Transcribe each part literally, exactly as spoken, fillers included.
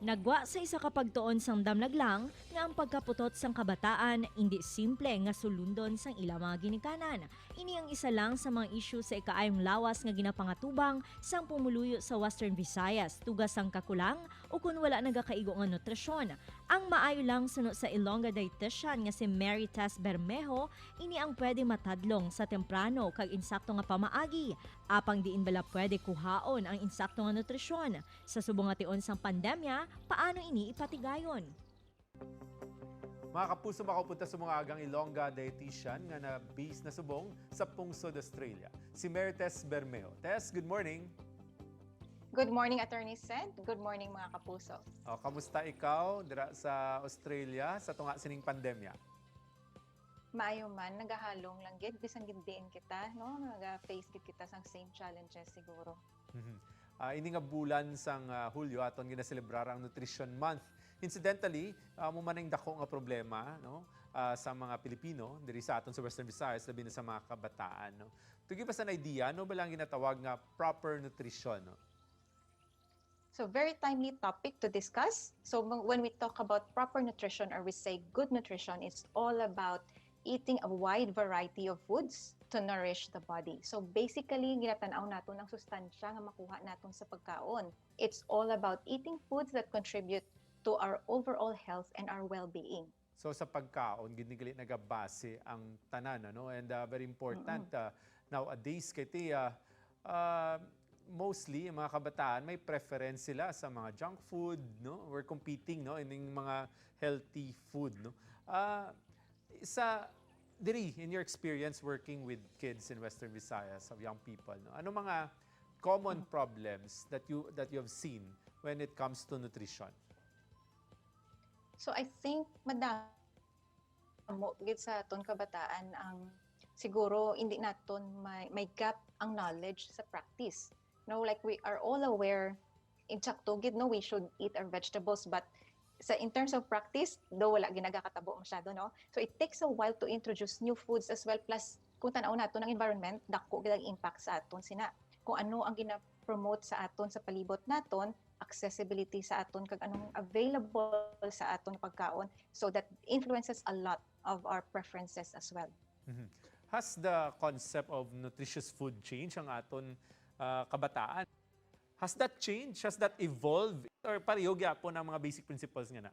Nagwa sa isa ka pagtuon sang damlag lang nga ang pagkaputot sang kabataan indi simple nga sulundon sang ila mga ginikanan. Ini ang isa lang sa mga isyu sa ikaayong lawas nga ginapangatubang sang pumuluyo sa Western Visayas, tuga sang kakulang o kon wala nagakaigo nga nutrisyon. Ang maayo lang suno sa Ilongga dietitian nga si Mary Tess Bermejo, ini ang pwede matadlong sa temprano kag insakto nga pamaagi. Apang diin bala pwede kuhaon ang insakto nga nutrisyon? Sa subong nga tion sang pandemya, paano ini ipatigayon? Mga kapuso, makaupunta sa mga agang Ilongga dietitian nga na-base na subong sa pungsod Australia, si Merites Bermeo. Tess, good morning. Good morning, Attorney Sed. Good morning, mga kapuso. O, kamusta ikaw dira sa Australia sa tunga sining pandemya? Maayo man, nagahalong lang gid, bisan gid diin kita, no? Naga-face gid kita sang same challenges siguro. Mhm. Ah, ini nga bulan sang ah, Hulyo aton ginaselebrar ang Nutrition Month. Incidentally, ah, amo man ang dako nga problema, no, ah, sa mga Pilipino diri sa aton sa Western Visayas, labi na sa mga kabataan, no. To give us an idea, ano ba lang ginatawag nga proper nutrition, no? So, very timely topic to discuss. So, m- when we talk about proper nutrition or we say good nutrition, it's all about eating a wide variety of foods to nourish the body. So, basically, ginatanaw naton ang sustansya nga makuha naton sa pagkaon. It's all about eating foods that contribute to our overall health and our well-being. So sa pagkaon gid ni gali nagabase ang tanan, ano? And ah, very important ah, nowadays kay ti ah, ah, mostly ang mga kabataan may preference sila sa mga junk food, no? We're competing, no, ining mga healthy food, no? Ah, sa diri, in your experience working with kids in Western Visayas, of young people, no? Ano mga common problems that you that you have seen when it comes to nutrition? So I think madamo gid sa aton kabataan ang siguro hindi naton may, may gap ang knowledge sa practice. No, like we are all aware, insakto gid, no, we should eat our vegetables, but sa in terms of practice, do wala ginagakatabo masyado, no? So it takes a while to introduce new foods as well, plus kung tan-aw naton ang environment, dako gid ang impact sa aton sina. Kung ano ang gina-promote sa aton sa palibot naton, accessibility sa aton kag anong available sa aton pagkaon, so that influences a lot of our preferences as well. Mhm. Has the concept of nutritious food changed ang aton ah, kabataan? Has that changed? Has that evolved? Or pareho gyapon ang mga basic principles nga na?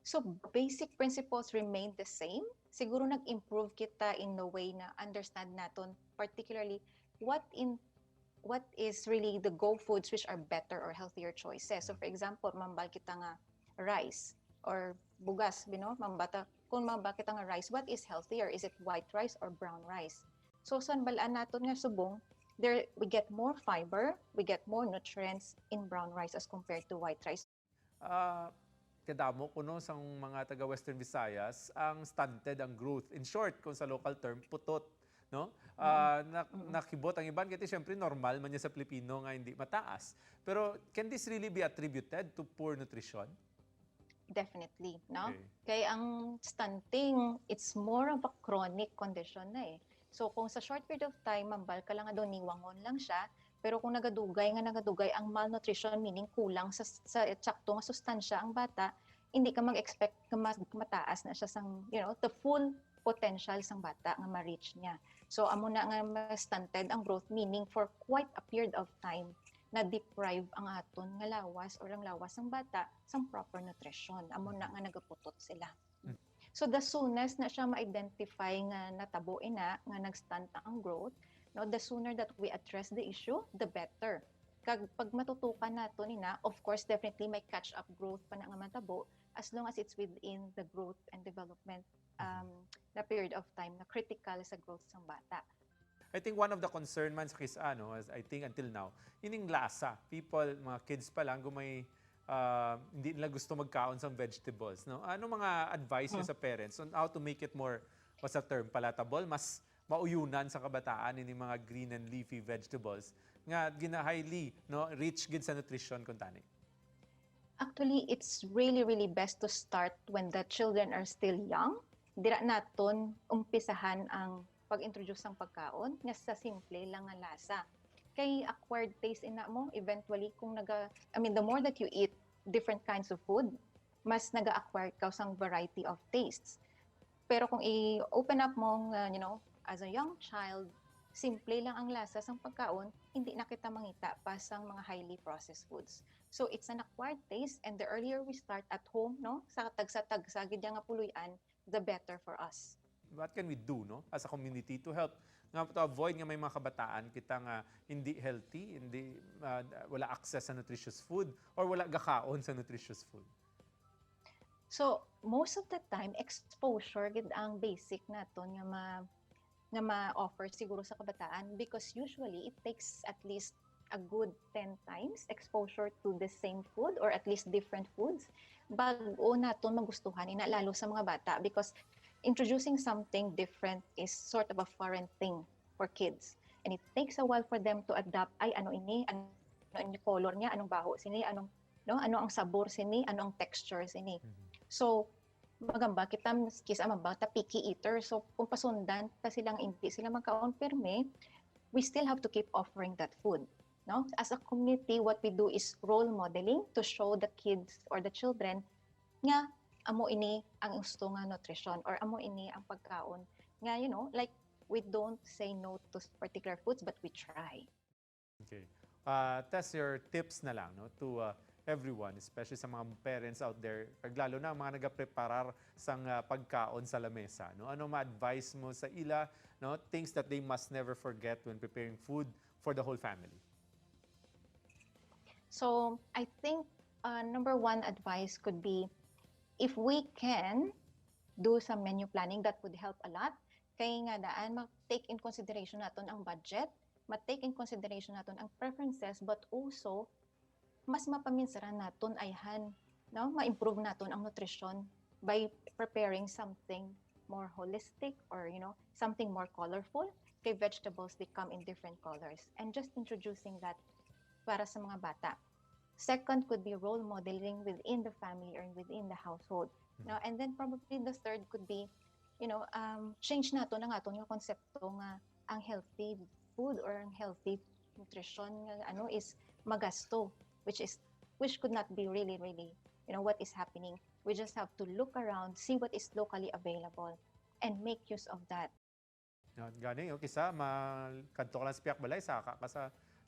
So basic principles remain the same. Siguro nag-improve kita in the way na understand naton particularly what in what is really the go foods which are better or healthier choices. So for example, mambal kita nga rice or bugas, you know, mambata kung mambal kita nga rice, what is healthier? Is it white rice or brown rice? So sa bal-an naton nga subong, there we get more fiber, we get more nutrients in brown rice as compared to white rice. Ah, kadamo kuno sang mga taga Western Visayas ang stunted ang growth. In short, kung sa local term, putot, no? Ah, na, nakibot ang iban kay syempre normal man niya sa Pilipino nga hindi mataas. Pero can this really be attributed to poor nutrition? Definitely, no? Okay. Kay ang stunting, it's more of a chronic condition na eh. So kung sa short period of time, mambal ka lang nga daw niwangon lang siya, pero kung nagadugay nga nagadugay ang malnutrition, meaning kulang sa, sa eksakto nga sustansya ang bata, hindi ka mag-expect nga mas mataas na siya sang, you know, the full potential sang bata nga ma-reach niya. So amo na nga ma-stunted ang growth, meaning for quite a period of time na deprive ang aton nga lawas or ang lawas sang bata sang proper nutrition. Amo na nga nagaputot sila. So the soonest na siya ma-identify nga natabo ina nga nag-stunt ang growth, no, the sooner that we address the issue, the better. Kag pag matutukan naton ina, of course, definitely may catch-up growth pa na nga matabo as long as it's within the growth and development um, na period of time na critical sa growth sang bata. I think one of the concern man sa kis-a, no, as I think until now, ining lasa. People, mga kids pa lang, gumay, ah, hindi nila gusto magkaon sang vegetables, no? Ano mga advice niyo sa parents on how to make it more, what's the term, palatable, mas mauyunan sa kabataan ining mga green and leafy vegetables nga gina-, highly, no, rich gid sa nutrition kuntani? Actually, it's really, really best to start when the children are still young. Dira naton umpisahan ang pag-introduce sang pagkaon nga sa simple lang nga lasa. Kay acquired taste ina mo, eventually, kung naga, I mean, the more that you eat different kinds of food, mas naga-acquire ka sang variety of tastes. Pero kung i-open up mo nga, you know, as a young child, simple lang ang lasa sang pagkaon, hindi na kita mangita pa sang mga highly processed foods. So, it's an acquired taste, and the earlier we start at home, no, sa tagsa-tagsa gid nga puloy-an, the better for us. What can we do, no, as a community to help nga to avoid nga may mga kabataan kita nga hindi healthy, hindi, ah, wala access sa nutritious food, or wala gakaon sa nutritious food? So, most of the time, exposure gid ang basic naton nga ma nga ma-offer siguro sa kabataan, because usually it takes at least a good ten times exposure to the same food or at least different foods bag-o naton magustuhan, ina lalo sa mga bata, because introducing something different is sort of a foreign thing for kids, and it takes a while for them to adapt. Ay, ano ini? Ano ang color niya? Anong baho sini? Anong, no? Ano ang sabor sini? Ano ang texture sini? So, magamba kita, maski sa mga bata, picky eater. So, kung pasundan ta silang hindi sila magkaon pirmi, we still have to keep offering that food, no? As a community, what we do is role modeling to show the kids or the children nga amo ini ang gusto nga nutrition or amo ini ang pagkaon nga, you know, like, we don't say no to particular foods, but we try. Okay. Uh, Tess, your tips na lang, no, to, uh, everyone, especially sa mga parents out there, kag lalo na ang mga nagapreparar sang, uh, pagkaon sa lamesa, no? Ano ma-advise mo sa ila, no? Things that they must never forget when preparing food for the whole family. So, I think, uh, number one advice could be, if we can do some menu planning, that would help a lot. Kay nga daan, ma-take in consideration naton ang budget, ma-take in consideration naton ang preferences, but also, mas mapaminsaran naton ayhan, no? Ma-improve naton ang nutrition by preparing something more holistic or, you know, something more colorful. Kay vegetables, they come in different colors. And just introducing that para sa mga bata. Second could be role modeling within the family or within the household. No? And then probably the third could be, you know, um, change naton ang aton nga konsepto nga ang healthy food or ang healthy nutrition nga ano is magasto, which is, which could not be really, really, you know, what is happening. We just have to look around, see what is locally available, and make use of that. Yan, gani, yung kisa, ma-, kadto ka lang sa pihak balay, saka ka sa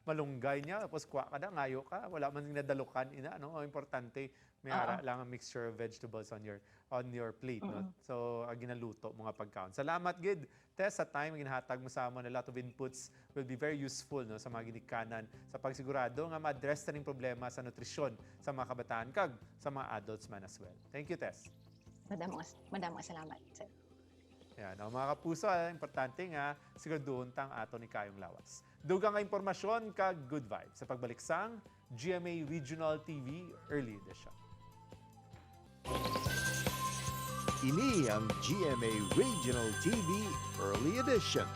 malunggay niya, tapos kuha ka na, ngayo ka, wala man yung nadalukan, ina, no? Ang importante, may Oo. ara lang ang mixture of vegetables on your, on your plate, no? So, ang ginaluto, mga pagkaon. Salamat gid, Tess, sa time nga ginahatag mo sa amon. A lot of inputs will be very useful, no, sa mga ginikanan, sa pagsigurado nga ma-address ta ning problema sa nutrisyon sa mga kabataan kag sa mga adults man as well. Thank you, Tess. Madamo nga, madamo nga salamat, sir. Yan, o, mga kapuso, ah, importante nga siguraduhon ta ang aton ikayong lawas. Dugang nga impormasyon kag good vibes sa pagbalik sang G M A Regional T V Early Edition. Ini ang G M A Regional T V Early Edition.